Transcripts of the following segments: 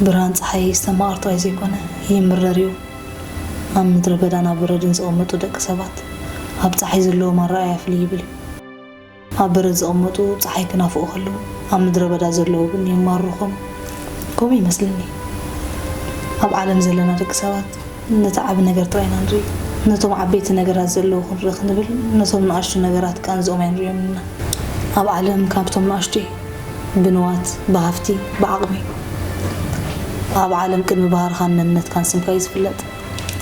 ብርሃን ጸሓይ ዝተማቐር ጥራይ ዘይኮነ፣ ይምረር እዩ። ኣብ ምድረ በዳን ኣብ በረድን ዝቕመጡ ደቂ ሰባት፣ ኣብ ጸሓይ ዘለዎም ኣረኣእያ ፍልይ ይብል እዩ። ኣብ በረድ ዝቕመጡ ጸሓይ ክናፍቑ ከለዉ፣ ኣብ ምድረ በዳ ዘለዉ ግን የማርሩ ኾኑ። ከምኡ ይመስለኒ። ኣብ ዓለም ዘለና ደቂ ሰባት፣ ነቲ ዓቢ ነገር ጥራይ ኢና ንርኢ። ነቶም ዓበይቲ ነገራት ዘለዉ ክንርኢ ክንብል፣ ነቶም ንኣሽቱ ነገራት ቃንዝኦም ኣይንርእዮም ኢና። ኣብ ዓለም ካብቶም ንኣሽቱ እዩ። ብንዋት፣ ብሃፍቲ፣ ብዓቕሚ። ኣብ ዓለም ቅድሚ ባህርኻን መንነትካን ስምካ እዩ ዝፍለጥ።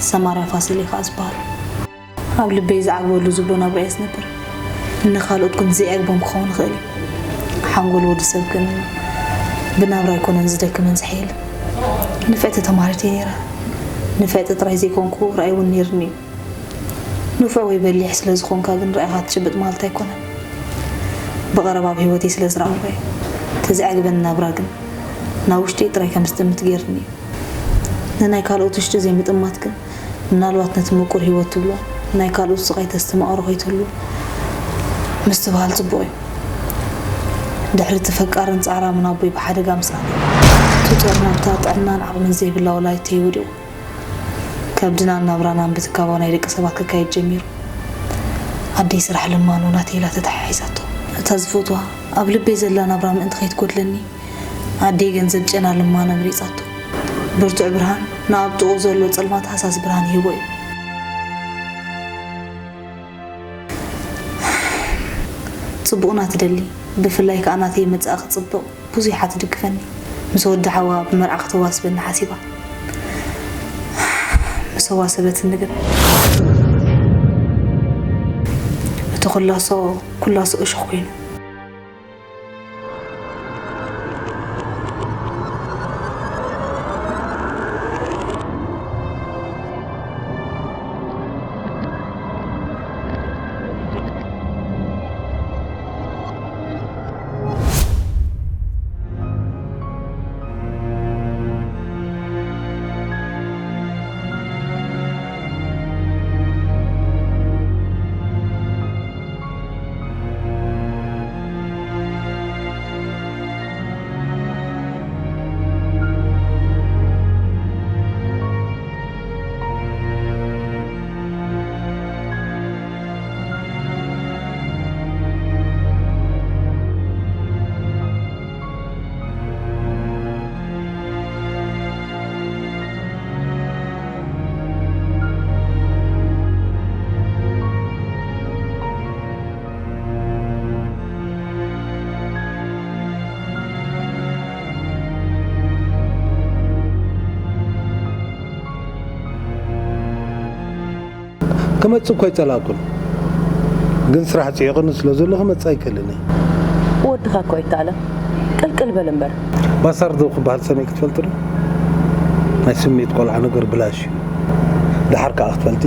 ሰማርያ ፋሲል እዩ ከኣ ዝበሃል። ኣብ ልበይ ዝዓግበሉ ዝብሎ ናብራ እየ ዝነብር። ንኻልኦት ግን ዘይዕግቦም ክኸውን ይኽእል እዩ። ሓንጎል ወዲ ሰብ ግን ብናብራ ኣይኮነን ዝደክምን ዝሕየልን። ንፍዕቲ ተማሃሪት እየ ነይረ። ንፍዕቲ ጥራይ ዘይኮንኩ ራእይ እውን ነይርኒ እዩ። ንፉዕ ወይ በሊሕ ስለ ዝኾንካ ግን ራእይኻ ትጭብጥ ማለት ኣይኮነን። ብቐረባ ኣብ ህይወተይ ስለ ዝረኣኹዎ እየ። እቲ ዘዕግበኒ ናብራ ግን ናብ ውሽጠይ ጥራይ ከም ዝጥምት ገይርኒ እዩ። ንናይ ካልኦት ውሽጢ ዘይምጥማት ግን ምናልባት ነቲ ምቁር ህይወት ትብሎ ናይ ካልኦት ስቓይ ተስተማቕሮ ከይትህሉ ምስትብሃል ጽቡቕ እዩ። ድሕሪ እቲ ፈቃርን ጻዕራምን ኣቦይ ብሓደጋ ምስኣነ፣ እቲ ጦር ናብታ ጥዕናን ዓቕምን ዘይብላ ወላዲተይ ወዲቑ። ከብድናን ናብራናን ብትካባዊ ናይ ደቂ ሰባት ክካየድ ጀሚሩ። ኣደይ ስራሕ ልማኖ ናተይ ኢላ ተተሓሒዛቶ። እታ ዝፈትዋ ኣብ ልበይ ዘላ ናብራ ምእንቲ ከይትጎድለኒ፣ ኣደይ ገንዘብ ጨና ልማኖ መሪጻቶ። ብርቱዕ ብርሃን ንኣብ ጥቕኡ ዘሎ ጸልማት ሃሳስ ብርሃን ይህቦ እዩ። ጽቡቕና ትደሊ፣ ብፍላይ ከኣ ናተይ መጻኢ ክጽብቕ ብዙሕ እያ ትድግፈኒ። ምስ ወዲ ሓዋ ብመርዓ ከተዋስበኒ ሓሲባ። ምስ ኣዋሰበትኒ ግን እቲ ኩላሶ፣ ኩላሶ እሾኽ ኮይኑ። ክመጽእ እኮ ኣይጸላእኩን፣ ግን ስራሕ ጽዒቑኒ ስለ ዘሎ ክመጽእ ኣይክእልን እየ። ወድኻ እኮ ኣይተኣለን። ቅልቅል በል እምበር። ባሳርዶ ክበሃል ሰሚዕ ክትፈልጢ ዶ? ናይ ስሜት ቆልዓ ነገር ብላሽ እዩ። ደሓር ከኣ ክትፈልጢ፣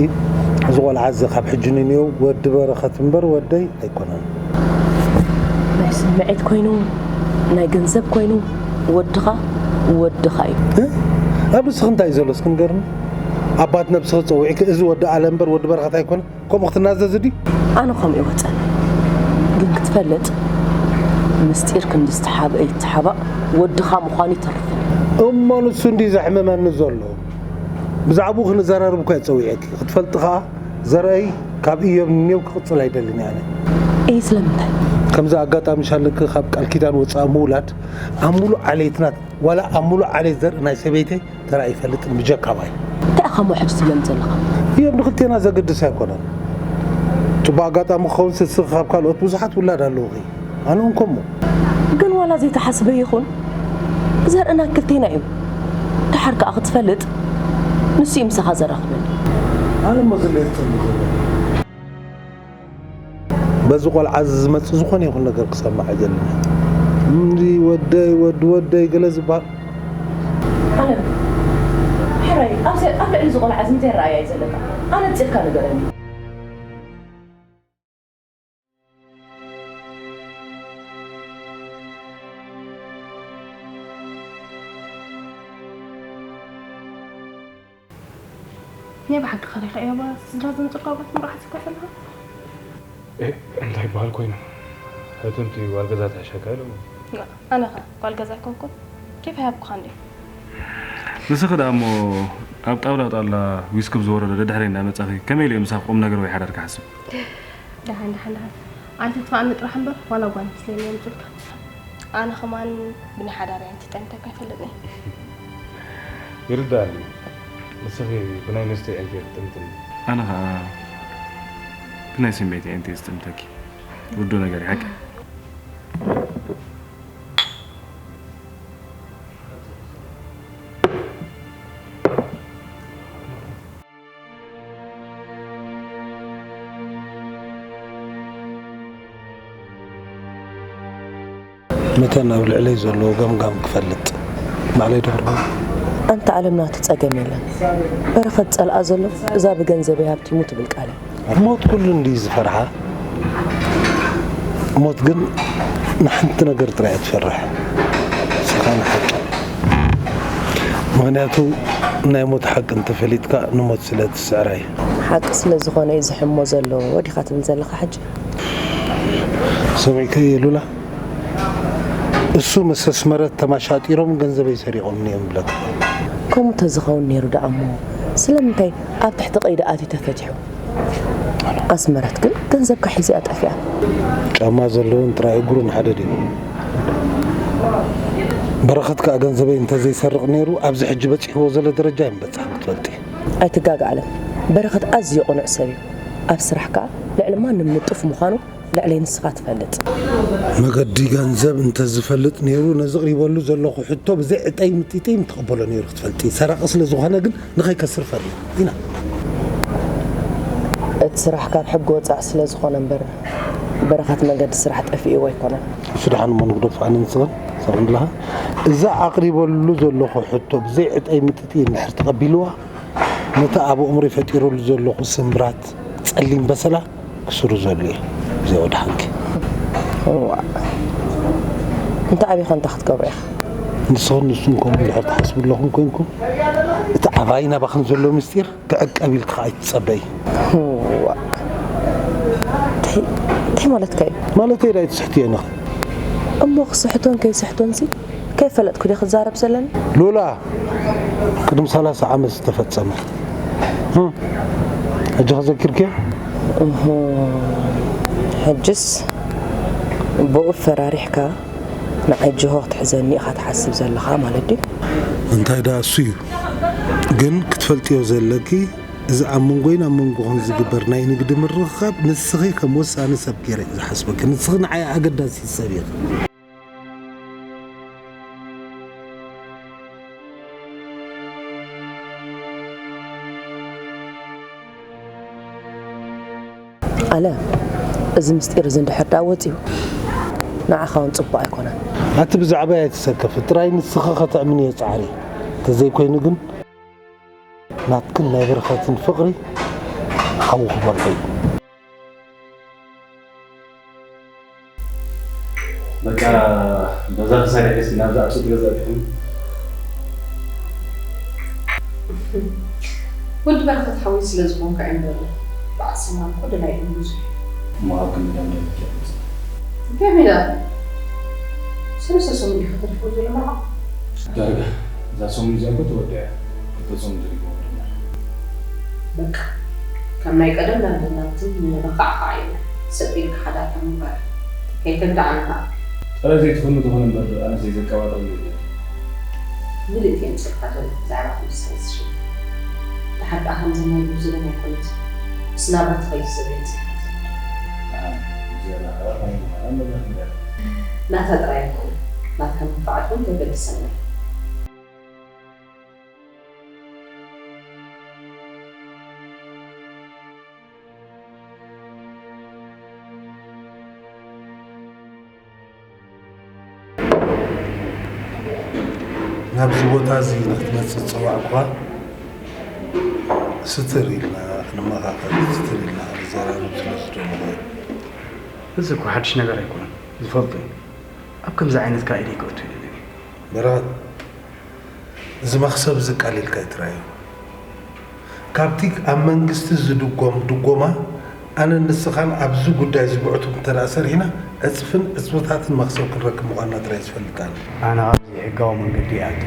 እዚ ቆልዓ እዚ ካብ ሕጂ ንንየው ወዲ በረኸት እምበር ወደይ ኣይኮነን። ናይ ስምዒት ኮይኑ፣ ናይ ገንዘብ ኮይኑ፣ ወድኻ ወድኻ እዩ። እ? ኣብ ርእስኺ እንታይ እዩ ዘሎ እስኪ ንገርኒ? ኣባት ነብስኺ ጸዊዕኪ፣ እዚ ወዲ ኣለ እምበር ወዲ በረኸት ኣይኮነ? ከምኡ ክትናዘዝ ድዩ? ኣነ ከምኡ ይወጸኒ። ግን ክትፈልጥ፣ ምስጢር ክንዲ ዝተሓብአ ይተሓባእ፣ ወድኻ ምዃኑ ይተርፍን። እሞ ንሱ እንድዩ ዘሕምመኒ ዘሎ። ብዛዕባኡ ክንዘራረብ እኮ እየ ጸዊዐኪ። ክትፈልጢ ከኣ፣ ዘርእይ ካብ ኢዮብ ንኔው ክቕጽል ኣይደልን እየ ኣነ። እይ፣ ስለምንታይ? ከምዚ ኣጋጣሚ ሻለኪ ካብ ቃል ኪዳን ወጻኢ ምውላድ ኣብ ምሉእ ዓሌትና፣ ዋላ ኣብ ምሉእ ዓሌት ዘርኢ ናይ ሰበይተይ ተራእዩ ይፈልጥን ብጀካ ኣባይ። እንታይ ኢኻ እሞ ሕጂ ትብለኒ ዘለኻ? እዮም ንክልቴና ዘገድስ ኣይኮነን። ጽቡቕ ኣጋጣሚ ክኸውን ስስኺ ካብ ካልኦት ብዙሓት ውላድ ኣለዉኺ። ኣነ እውን ከምኡ። ግን ዋላ ዘይተሓስበ ይኹን፣ ዘርእና ክልቴና እዩ። ደሓር ከኣ ክትፈልጥ፣ ንሱ እዩ ምሳኻ ዘራኽበኒ። ኣነ እሞ ዝለየት ዘሎ በዚ ቆልዓ እዚ ዝመጽእ ዝኾነ ይኹን ነገር ክሰምዕ ኣይደልን። እምኒ ወደይ፣ ወዲ ወደይ ገለ ዝበሃል። ኣነ፣ ሕራይ፣ ኣብዚ፣ ኣብ ልዕሊ እዚ ቆልዓ እዚ እንታይ ረኣያ እዩ ዘለካ? ኣነጺርካ ንገረኒ። ናይ ብሓቂ ከሪኻ እያ ባ ስድራ ዘምጽእካ ባት መርዓ ትካ ዘለኻ? እ፣ እንታይ በሃል ኮይኑ? ህትምቲ ጓል ገዛ ትሕሸካ ኢሎም። ኣነ ኸ ጓል ገዛ ኣይኮንኩን? ኬፍ ኣይሃብኩኻን ድየ? ንስኺ ደኣ እሞ ኣብ ጣውላ ጣውላ ዊስኪ ዝወረዶ ደድሕሪ እንዳመጻኺ ከመይ ኢለ ምሳኺ ቁም ነገር ወይ ሓዳር ክሓስብ? ደሓን፣ ደሓን፣ ደሓን። ኣንተ ትፋእኒ ጥራሕ እምበር ዋላ ጓል ምስለኒ የምጽልካ። ኣነ ከማን ብናይ ሓዳር እየ ኣንተ ጠንተካ ይፈልጥኒ። ይርዳእኒ። ንስኺ ብናይ መስተ እየ ኣንተ ትጥምጥኒ። ኣነ ኸኣ ብናይ ስሜት እየ ኣንተ ዝጥምተኪ። ውዱ ነገር እዩ ሓቂ። መተን ኣብ ልዕለይ ዘለዎ ገምጋም ክፈልጥ ባዕለይ ደርቦ። ኣንታ ዓለም ናቱ ጸገም የለን። በረኸት ጸልኣ ዘሎ እዛ ብገንዘበይ ሃብቲሙ ትብል ቃል እያ። ሞት ኩሉ እንድዩ ዝፈርሓ። ሞት ግን ንሓንቲ ነገር ጥራይ እያ ትፈርሕ። ንስኻ ንሓቂ። ምኽንያቱ ናይ ሞት ሓቂ እንተፈሊጥካ ንሞት ስለ ትስዕራ እዩ። ሓቂ ስለ ዝኾነ እዩ ዝሕሞ ዘሎ ዲኻ ትብል ዘለኻ ሕጂ? ሰሚዕከ የሉላ? እሱ ምስ ኣስመረት ተማሻጢሮም ገንዘበይ ሰሪቖምኒ እዮም ብለካ። ከምኡ ተዝኸውን ነይሩ ደኣ እሞ ስለምንታይ ኣብ ትሕቲ ቀይዲ ኣትዩ ተፈቲሑ? ኣስመረት ግን ገንዘብካ ሒዛ እያ ጠፊኣ። ጫማ ዘለዎን ጥራይ እግሩ ንሓደ ድዩ? በረኸት ከኣ ገንዘበይ እንተዘይሰርቕ ነይሩ ኣብዚ ሕጂ በጺሕዎ ዘሎ ደረጃ ኣይምበጻሕን ክትፈልጢ። ኣይትጋገ ኣለም። በረኸት ኣዝዩ ቅኑዕ ሰብ እዩ። ኣብ ስራሕ ከኣ ልዕሊ ማንም ንጡፍ ምዃኑ ልዕለይ ንስኻ ትፈልጥ። መገዲ ገንዘብ እንተዝፈልጥ ነይሩ ነዚ ኣቕሪበሉ ዘለኹ ሕቶ ብዘይ ዕጠይ ምጥይጥይ ምተቐበሎ ነይሩ ክትፈልጢ። ሰራቒ ስለ ዝኾነ ግን ንኸይከስር ፈሪሁ ኢና። እቲ ስራሕ ካብ ሕጊ ወጻኢ ስለ ዝኾነ እምበር በረኸት መገዲ ስራሕ ጠፊእዎ ኣይኮነን። እሱ ደሓን እሞ ንግደፎ ኣነ ንስኽን ሰብን ኣለኻ። እዛ ኣቕሪበሉ ዘለኹ ሕቶ ብዘይ ዕጠይ ምጥይጥይ እንድሕር ተቐቢልዋ ነቲ ኣብ ኣእምሮይ ፈጢረሉ ዘለኹ ስምብራት ጸሊም በሰላ ክስርዘሉ እየ። ብዘይ ወድሓንኪ። እዋእ። እንተ ዓቢኻ እንታይ ክትገብሮ ኢኻ? ንስኽን ንሱን ከምኡ እንድሕር ትሓስቡ ኣለኹም ኮይንኩም፣ እቲ ኣባይን ኣባኽን ዘሎ ምስጢር ክዕቀብ ኢልኪ ከኣ ኣይትጸበዪ። እዋእ። እንታይ፣ እንታይ ማለትካ እዩ? ማለተይ ዳኣ ኣይትስሕትዮ ኢኺ። እሞ ክስሕቶን ከይስሕቶንሲ ከይፈለጥኩ ድየ ክዛረብ ዘለኒ? ሉላ፣ ቅድሚ ሰላሳ ዓመት ዝተፈጸመ። እም፣ ሕጂ ከዘኪርክዮ? እህ፣ ሕጅስ ብኡ ፈራሪሕካ ንዓይ ጅሆ ክትሕዘኒ ኢኻ ትሓስብ ዘለኻ ማለት ድዩ? እንታይ ደኣ እሱ እዩ። ግን ክትፈልጥዮ ዘለኪ፣ እዚ ኣብ መንጎይን ኣብ መንጎኽን ዝግበር ናይ ንግዲ ምርኽኻብ ንስኺ ከም ወሳኒ ሰብ ገይረ እየ ዝሓስበኪ። ንስኺ ንዓይ ኣገዳሲት ሰብ ኢኺ። ኣለ፣ እዚ ምስጢር እዚ እንድሕር ደኣ ወጺኡ፣ ንዓኻ እውን ጽቡቕ ኣይኮነን። ኣቲ ብዛዕባይ ኣይትሰከፊ፣ ጥራይ ንስኺ ከተእምንዮ ጻዕሪ። እንተዘይኮይኑ ግን ናትክን ናይ በረኸትን ፍቕሪ ሓዊ ክበልዖ እዩ። በቃ በዛ ተሳሪሐ እስኪ ናብዛ ዕጹት ገዛ ዲኹም? ወዲ በረኸት ሓወይ ስለ ዝኾንካ እዩ እምበር፣ በዓል ሰላም እኮ ደላይ እዩ ብዙሕ። እሞ ኣብ ክንዲ ደም ደም ይጨርስ። እንታይ ሜዳ? ሰለስተ ሰሙን ዲኻ ተሪፍዎ ዘሎ መርዓ? ዳርጋ እዛ ሰሙን እዚኣ እኮ ተወዲኣ። ክልተ ሰሙን ተሪፍዎ ክድመር። በቃ ካብ ናይ ቀደም ናብ ናብትን ንበካዕካዕ እዩ። ስቕ ኢልካ ሓዳርካ ምግባር። ከይተግድዓና ከኣ። ጥራይ ዘይትኾኑ ተኾነ እምበር ኣነስ ዘይዘቀባጥረሉ የለን። ምልእቲ የምጽልካ ዘሎ ብዛዕባ ክንዲ ሳይንስ ሽም። ደሓር ከኣ ከምዚ ናይ ብዙ ገና ኣይኮነት። ምስ ናብራ ትኸይድ ሰብ የምጽልካ ዘሎ። ኣሃ፣ እዚኣ ናብራ ከመይ ምዃና መድረኽ ንገር። ናታ ጥራይ ኣይኮነ። ናትካ መንፋዓት እውን ከይገድሰና እዩ። ናብዚ ቦታ እዚ ንክትመጽእ ዝጸዋዕኩኻ፣ ስትር ኢልና ክንመኻኸር፣ ስትር ኢልና ክንዘራረብ ስለ ዝደለኹ እየ። እዚ እኮ ሓድሽ ነገር ኣይኮነን፣ ዝፈልጦ እዩ። ኣብ ከምዚ ዓይነት ከኣ ኢደይ ከእቱ ኣይደልን እየ። በረኸት፣ እዚ መኽሰብ እዚ ቀሊል ከይትራዮ። ካብቲ ኣብ መንግስቲ ዝድጎም ድጎማ፣ ኣነን ንስኻን ኣብዚ ጉዳይ እዚ ብዕቱብ እንተ ደኣ ሰሪሕና፣ ዕጽፍን ዕጽፍታትን መኽሰብ ክንረክብ ምዃንና ጥራይ ዝፈልጥ ኣነ። ኣነ ኣብዚ ሕጋዊ መንገዲ ይኣቱ።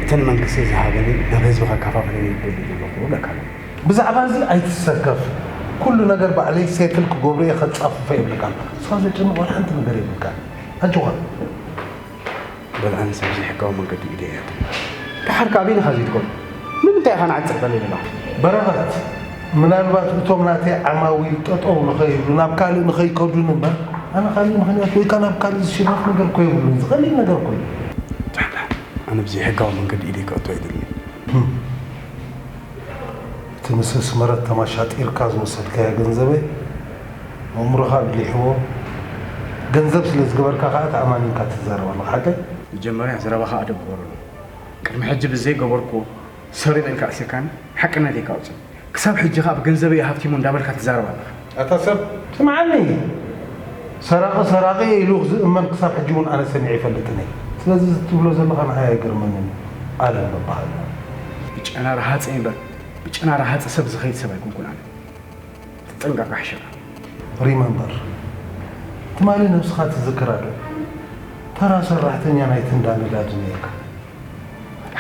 እቲ ንመንግስቲ ዝሃበኒ ናብ ህዝቢ ከከፋፍለኒ ይደሊ ዘለኹ እብለካ ኣለኹ። ብዛዕባ እዚ ኣይትሰከፍ። ኩሉ ነገር ባዕለይ ሴትል ክገብሮ እየ፣ ከጻፍፎ የብልካን። ንስኻ ዘጨንቕ ዋላ ሓንቲ ነገር የብልካን። ኣጆኻ። በል ኣነስ ብዘይሕጋዊ መንገዲ ኢደ እየ ኣትዩ። ደሓር ከ ኣበይ ኢኻ ዘይትከዶ? ንምንታይ ኢኻ ንዓይ ትጽዕቀለይ ዘለኻ? በረኸት፣ ምናልባት እቶም ናተይ ዓማዊል ጠጠው ንኸይብሉ ናብ ካልእ ንኸይከዱን እምበር፣ ኣነ ካልእ ምኽንያት ወይ ከኣ ናብ ካልእ ዝሽረፍ ነገር እኮ የብሉን። ዝቐሊል ነገር እኮ እዩ። ዳሕዳሕ፣ ኣነ ብዘይሕጋዊ መንገዲ ኢደይ ከእቱ ኣይደልን። ህም። እቲ ምስ ኣስመረት ተመሻጢርካ ዝወሰድካዮ ገንዘበይ ኣእምሮኻ ብሊሕዎ። ገንዘብ ስለ ዝገበርካ ከኣ ተኣማሚንካ ትዛረብ ኣለኻ፣ ሓቀይ? መጀመርያ ዘረባኻ ኣደብ ግበረሉ። ቅድሚ ሕጂ ብዘይገበርኩዎ ሰሪቐ ኢልካ ኣሲርካኒ፣ ሓቅነተይ ከኣ ኣውጽእ። ክሳብ ሕጂ ከኣ ብገንዘበይ ሃብቲሙ እንዳበልካ ትዛረብ ኣለኻ። ኣታ ሰብ፣ ስምዓኒ። ሰራቒ ሰራቒ ኢሉ ዝእመን ክሳብ ሕጂ እውን ኣነ ሰሚዐ ኣይፈልጥን እየ። ስለዚ እዚ ትብሎ ዘለኻ ንዓይ ኣይገርመንን እዩ። ኣለም እበሃል። ብጨና ረሃፀ እምበር ብጨና ረሃፀ ሰብ ዝኸይድ ሰብ ኣይኮንኩን ኣነ። ተጠንቀቕ ጋሕሸራ። ሪመምበር፣ ትማሊ ነብስኻ ትዝክራ ዶ? ተራ ሰራሕተኛ ናይቲ እንዳ ነዳዲ ነይርካ።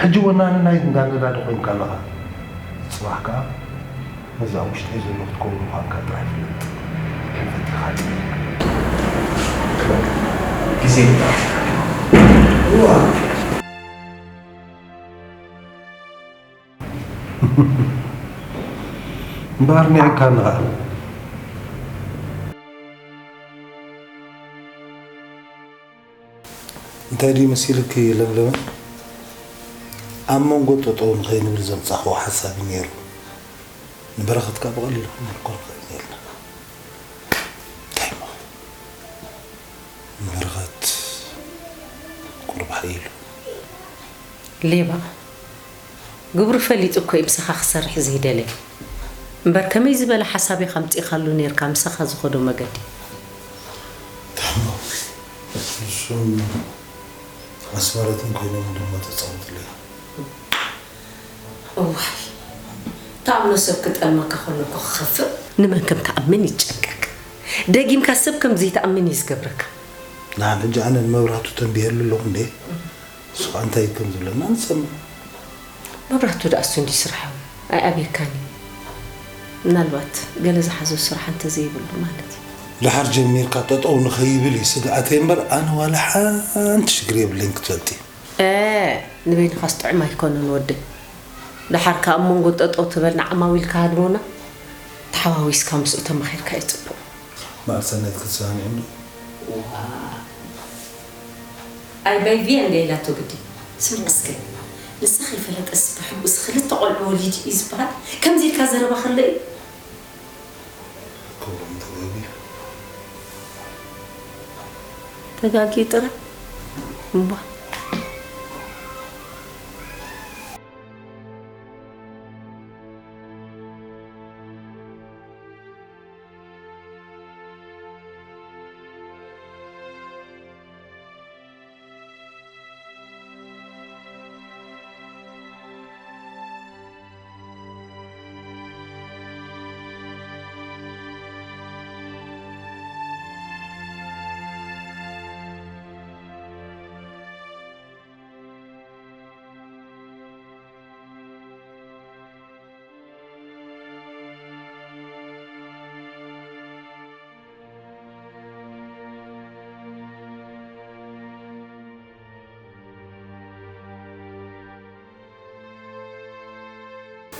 ሕጂ ወናኒ ናይ እንዳ ነዳዲ ኮይንካ ኣለኻ። ጽባሕ ከኣ ነዚ ኣብ ውሽጠይ ዘሎ ክትከውን ምዃንካ ጥራይ ፍለጥ። ክንፈቲኻ እየ። ግዜ ምጣፍ። እዋ። እምበኣር ኒዕካኒ ኸኣ። እንታይ ድዩ መሲልኪ ለምለመ? ኣብ መንጎ ጠጠው ንኸይንብል ዘምጻኽዎ ሓሳብ እዩ ነይሩ። ንበረኸት ከኣ ብቐሊሉ ክንምልኮ ንኽእል ነይርና። እንታይ እሞ? ንበረኸት ቁሩብ ሓይሉ። ሌባ። ግብሩ ፈሊጡ እኮ እዩ ምሳኻ ክሰርሕ ዘይደለ። እምበር ከመይ ዝበለ ሓሳብ ኢኻ ኣምጺእካሉ ነይርካ ምሳኻ ዝኸዶ መገዲ? ታሞ። ንሱን ኣስመረትን ኮይኖም ድማ ተጻወቱለይ። እዋይ፣ ተኣምኖ ሰብ ክጠልመካ ከሎ እኮ ክኸፍእ። ንመን ከም ትኣምን ይጨንቀካ። ደጊምካ ሰብ ከም ዘይትኣምን እዩ ዝገብረካ። ንዓን ሕጂ ኣነ ንመብራህቱ ተንቢሀሉ ኣለኹ እንዴ? ንሱ ኸኣ እንታይ ከም ዝብለና ንሰምዕ። መብራህቱ ደኣ እሱ እንድዩ ስርሑ፣ ኣይኣብየካን እዩ። ምናልባት ገለ ዝሓዞ ስራሕ እንተዘይብሉ ማለት እዩ። ደሓር ጀሚርካ ጠጠው ንኸይብል እዩ ስግኣተይ እምበር፣ ኣነ ዋላ ሓንቲ ሽግር የብለይን ክትፈልጢ። እ፣ ንበይንኻስ ጥዑም ኣይኮነን ወደይ። ደሓር ከኣ ኣብ መንጎ ጠጠው ትበል ንዓማዊል ክሃድሙና፣ ተሓዋዊስካ ምስኡ ተማኺርካ እዩ ጽቡቕ። መኣል ሰናይት ክትሰማምዒ እንዶ? ዋ። ኣይ ባይ ቪያ እንድያ ኢላቶ ግዲ። ስምዒ እስከ። ንሳ ከይፈለጠስ ብሕጉስ ክልተ ቆልዑ ወሊዱ እዩ ዝበሃል። ከምዚ ኢልካ ዘረባ ከሎ እዩ። ክብሮም ተጋግዩ። ተጋግዩ ጥራይ? እምቧ።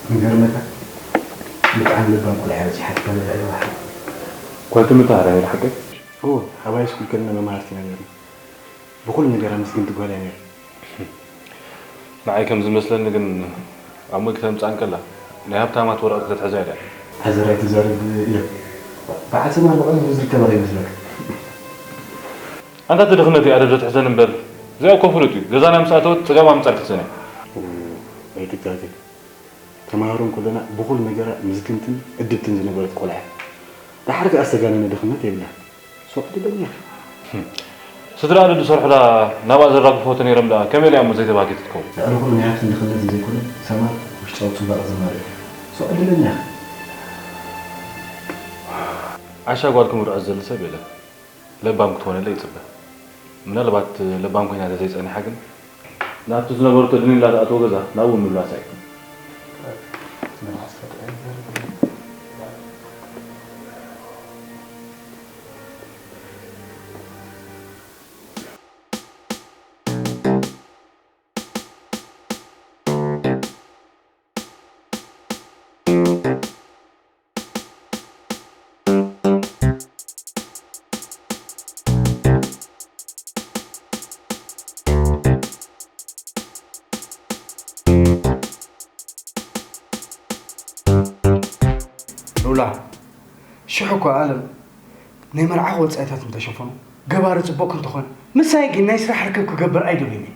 ክገርመካ፣ ብጣዕሚ ለባም ቆልዓ በጺሓትካ ዘላ እያ። ጓል ትምህርቲ ሃራ ነይራ ሓቀይ? እዎ፣ ኣብ ሃይ ስኩል ከለና መማህርቲ ኢና ነርና። ብኹሉ ነገራ ምስግንቲ ጓል እያ ነይራ። ንዓይ ከም ዝመስለኒ ግን ኣብ ሞይ ክተምጽኣ እንከላ ናይ ሃብታማት ወረቐት ክትሕዛ እያ። ሓዘር ኣይትዛረብ ኢሎም። በዓል ሰማር ብቐሊሉ ዝርከባ ከይመስለካ። ኣንታ እቲ ድኽነት እዩ ኣደብ ዘትሕዘን እምበር፣ እዚኣ እኮ ፍሉጥ እዩ። ገዛና ምስ ኣተወት ጽጋብ ኣምጻል ክትሰን እያ። ኣይትጋገ። ተመሃሮ እንከለና ብኹሉ ነገራ ምዝግንትን ዕድብትን ዝነበረት ቆልዓ እያ። ደሓር ከኣ ዝተጋነነ ድኽነት የብላን። So ዕድለኛ ኢኺ። ህም። ስድራኣ ዝሰርሑላ ናብኣ ዘራግፍዎ ተነይሮም ደኣ ከመይ ኢላ እሞ ዘይተባህጊት ክትከውን? ልዕሊ ኩሉ ናይ ሃብትን ድኽነትን ዘይኮነ፣ ሰማር ውሽጣዊ ጽባቐ ዘማልእ እዩ። So ዕድለኛ ኢኺ። ዓሻ ጓል ክምርዖ ዝደሊ ሰብ የለን። ለባም ክትኮነለይ ይጽበ። ምናልባት ለባም ኮይና ተዘይጸኒሓ ግን ናብቲ ዝነበረቶ ድንላ ዝኣተወ ገዛ ናብኡ ምምላስ ኣይኮን። ሉላ፣ ሽሕ እኳ ኣለም ናይ መርዓኻ ወጻኢታት እንተሸፈኑ፣ ገባሪ ጽቡቕ እንተኾነ፣ ምሳይ ግን ናይ ስራሕ ርክብ ክገብር ኣይደልን እየ።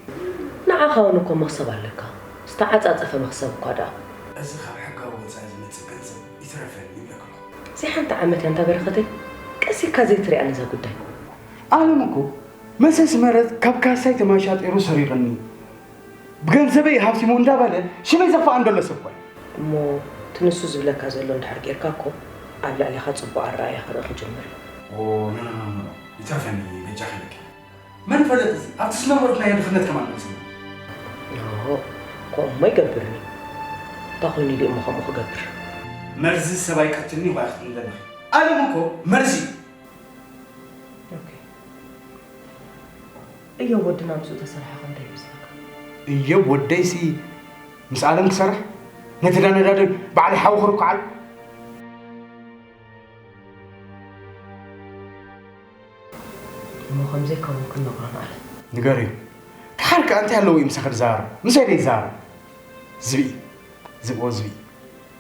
ንዓኻ እውን እኮ መኽሰብ ኣለካ። ዝተዓጻጸፈ መኽሰብ እኳ ደኣ። እዚ ካብ ሕጋዊ ወጻኢ ዝመጽእ ገንዘብ ይትረፈኒ ይብለካ ኣለኹ። እዚ ሓንቲ ዓመት እያ እንታ በረኸተይ፣ ቀስ ኢልካ ዘይትሪኣ ነዛ ጉዳይ። ኣለም እኮ መሰስ መረት ካብ ካሳይ ተማሻጢሩ ሰሪቕኒ። ብገንዘበይ ሃብቲሙ እንዳበለ ሽመይ ዘኽፍኣ እንደሎ ሰብ እኮ እዩ። እሞ እቲ ንሱ ዝብለካ ዘሎ እንድሕር ጌርካ እኮ ኣብ ልዕሌኻ ጽቡቕ ኣረኣእያ ክርኢ ክጅምር እዩ። ኦ፣ ኖ፣ ኖ፣ ኖ፣ ኖ፣ ኖ። ይትረፈኒ፣ በጃኺ ኢለኪ። መን ፈለጥ እዚ? ኣብቲ ዝነበርኩ ናይ ድኽነት ከማን መሊስኒ። ኖ፣ ከምኡ እሞ ይገብርኒ። እንታይ ኮይኑ ኢሉ እሞ ከምኡ ክገብር? መርዚ ሰብ ኣይቀትልን እዩ፣ ኳ ክትብሊ ዘለኺ። ኣለም እኮ መርዚ እዩ። ኦኬ። እዮብ ወድና ምስኡ ተሰራሕኻ እንታይ ይመስለካ? እዮብ ወደይሲ ምስ ኣለም ክሰርሕ ነቲ ዳነዳዶ ባዕሊ ሓዊ ክርኩዓሉ። እሞ ከምዘይከውን ክንነግሮ ንኣለ። ንገርዮ። ደሓር ከኣ እንታይ ኣለዎ እዩ ምሳኺ ዝዛረብ? ምሳይ ዶ ይዛረብ? ዝብኢ። ዝብኦ ዝብኢ።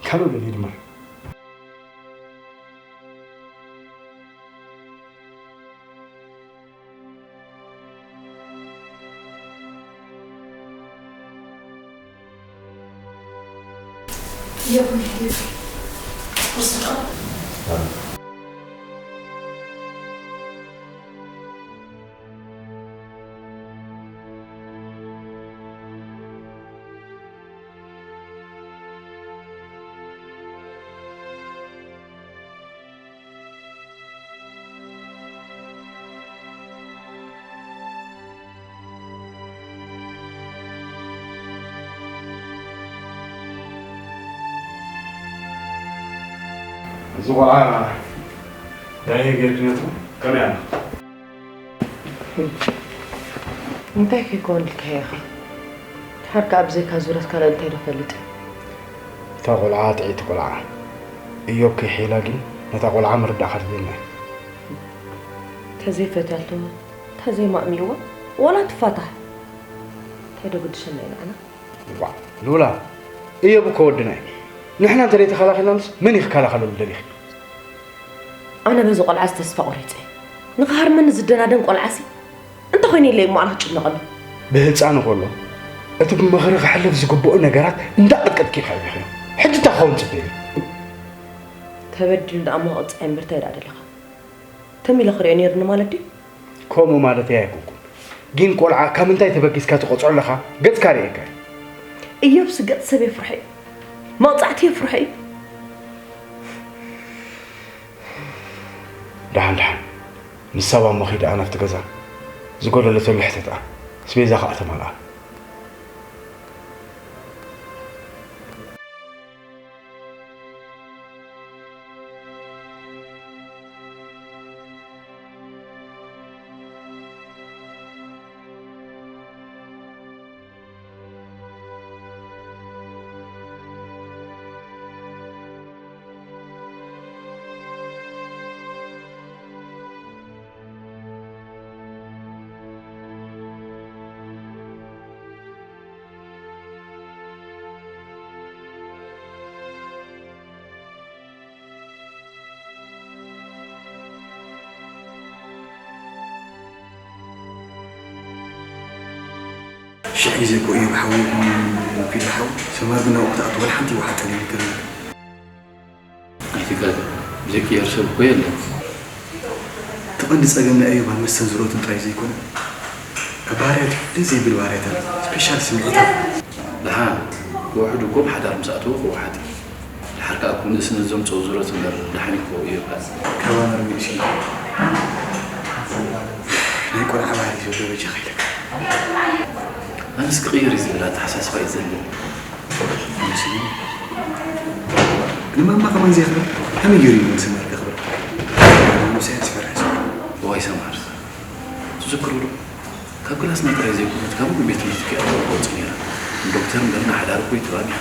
ካልእ ደልዩ ድማ። እዚ ቆልዓ እንታይ ጌርክነቱ? ከመይ ኣላ? እንታይ ከይከውን ኢልካዮ ኢኻ? ድሓር ከኣ ብዘይካ ዙረት ካልእ እንታይ ዶ ፈልጥ? እታ ቆልዓ ጥዕይቲ ቆልዓ። እዮብ ከይሕይላ ግን ነታ ቆልዓ ምርዳእ ከድልየና እዩ። ተዘይፈትያቶ፣ ተዘይማእሚእዋ፣ ዋላ ትፋታሕ። እንታይ ዶ ግድሸና እዩ ንዓና? ዋእ፣ ሉላ፣ እዮብ እኮ ወድና እዩ። ንሕና እንተ ዘይተኸላኺልናሉስ መን እዩ ክከላኸለሉ ደሊኺ? ኣነ በዚ ቆልዓዚ ተስፋ ቆሪጸ። ንኽሃርመኒ ዝደናደን ቆልዓሲ እንተ ኾይነ ኢለ እሞ ኣነ ክጭነቐሉ። ብህጻኑ ከሎ እቲ ብመኽሪ ክሕለፍ ዝግብኦ ነገራት እንዳቐጥቀጥኪ ኢኺ ኣዕቢኽዮ። ሕጂ እንታይ ክኸውን ጽበይ? ተበዲሉ ደኣ እሞ ክቕጻዕ እምበር እንታይ ደኣ ደለኻ? ከም ኢለ ክሪኦ ነይሩኒ ማለት ድዩ? ከምኡ ማለተይ ኣይኮንኩን። ግን ቆልዓ ካብ ምንታይ ተበጊስካ ትቆጽዖ ኣለኻ? ገጽካ ርእየካ እዩ። እዮብሲ ገጽ ሰብ የፍርሖ እዩ። መቕጻዕቲ የፍርሖ እዩ። ደሓን ደሓን። ንሳ እባ እሞ ኺድ ደኣ ናብቲ ገዛ። ዝጎደለቶ ልሕተት ደኣ። ኣስቤዛ ኸኣ ተማልኣ። ሽሕ ግዜ እኮ እዩ ሓዊ ፊል ሓዊ ሰማር ብና ወቅት ኣቶ ወላ ሓንቲ ይወሓጠን ይምክር ኣይትጋገ። ዘይቅየር ሰብ እኮ የለን። እቲ ቀንዲ ጸገም ናይ ኣዮብ ኣብ መስተን ዝሮትን ጥራይ ዘይኮነ፣ ኣብ ባህርያቱ ደስ ዘይብል ባህርያት ኣሎ። ስፔሻል ስምዒታት። ደሓን፣ ክውሕድ እኮ ብሓዳር ምስ ኣተወ ክወሓድ እዩ። ድሓር ከኣ እኮ ንእስነት ዘምጽኦ ዙረት እምበር ደሓን እዩ ክኸው እዮብ ከኣ። ካባና ርሚእሲ ናይ ቆልዓ ባህሪ ዘሎ በጃኻ ኢለካ። ኣነስ ክቕይር እዩ ዝብል ኣተሓሳስባ እዩ ዘለኒ። ንማማ ከማን ዘይኽበር ከመይ ገይሩ እዩ ንሰማር ከኽብር? ንሳያስ ይፈርሕ። እዋይ ሰማር፣ ትዝክሩ ዶ? ካብ ክላስና ጥራይ ዘይኮነት ካብ ሙሉ ቤት ትምህርቲ ክያ ትወፅእ ነይራ። ዶክተር እምበር ንሓዳር እኮ ይትባል እያ።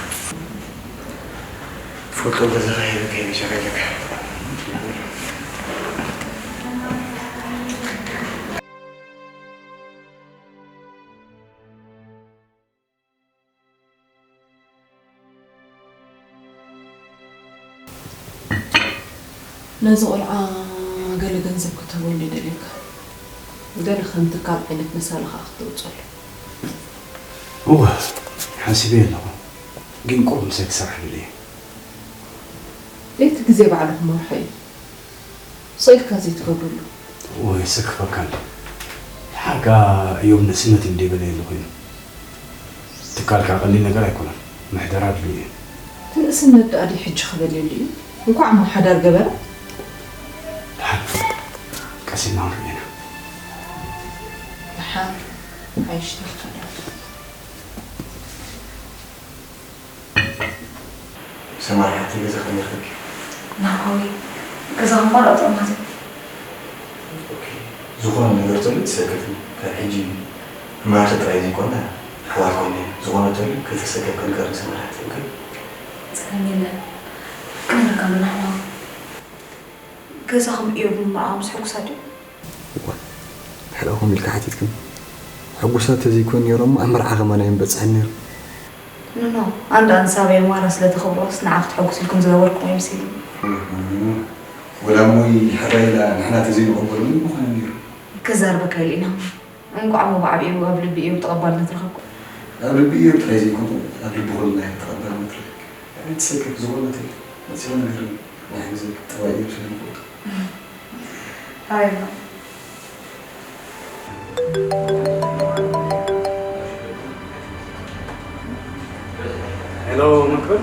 ትፈልጦ ገዛኻ ሂበካ ይመሸረለካ። ነዚ ቆልዓ ገለ ገንዘብ ክተህበሉ ይደልየካ። ገለ ከም ትካል ዓይነት መሳሊ ከኣ ክተውፀሉ። እወ ሓሲበዮ ኣለኹ፣ ግን ቁሩብ ምሳይ ክሰርሕ ደልየ። ለይቲ ግዜ ባዕሉ ክመርሖ እዩ። ስቕ ኢልካ ዘይትገብረሉ። እወ የሰክፈካ ኣሎ። ሓቃ እዮም ንእስነት እዩ ደይበለየ ኣሎ ኮይኑ። ትካል ከዓ ቀሊል ነገር ኣይኮነን። ምሕደራ ኣድልዩ እዩ። እቲ ንእስነት ደኣ ድዩ ሕጂ ክበልየሉ እዩ? እንኳዕ እሞ ሓዳር ገበረ። ደሓን ቀስ ኢልና ክንሪኦ ኢና። ደሓን ሓይሽ ተኽፈላ። ሰማሪ ሓፍተይ ገዛ ከመይ ረኺብኪ? ናሆይ ገዛኹም ባዶ ኣጠማትም። ዝኾነ ነገር ተሎ ይሰከፍኒ ካብ ሕጂ መራሕቲ ጥራይ ዘይኮና ኣሕዋት ኮይነ ዝኾነ ተሎ ከይተሰከፍክን ቀርኒ ሰማሪ ሓፍተይ ኦኬ? ጸገም የለን ክነግረካ ኣለና ሕማቕ ገዛኹም እዮብ ንምርኣዮም ሕጉሳት ድዮም? እዋ ድሕሪ ከምኡ ኢልካ ሓቲትክኒ ሕጉሳት ተዘይኮኑ ነይሮም እሞ ኣብ መርዓ ከማን ኣይምበጽሐን ነይሩ። ኖኖ ኣንዳ ኣንሳበይ ማራ ስለ ተኽብሮስ ንዓ ክትሐጉስ ኢልኩም ዝገበርኩሞ ይምሲልኒ። ወላ እሞይ ሕራይ ኢላ ንሕና ተዘይንቕበሎ ምን ምኾነ ነይሩ። ክዛረበካ ኢሉ ኢና እሞ እንቋዕ እሞ ብዓቢኡ ኣብ ልቢ ኢዮብ ተቐባልነት ረኸብኩ። ኣብ ልቢ ኢዮብ ጥራይ ዘይኮነ ኣብ ልቢ ኩልና ኢና ተቐባልነት ረኺብኪ። ኣይትሰከፊ ዝኾነ ተሎ መጺኡ ነጊሩኒ ናይ ሕዚ ጠባይ ኢዮብ ስለ ንፈልጦ። Hello. Hello መክብር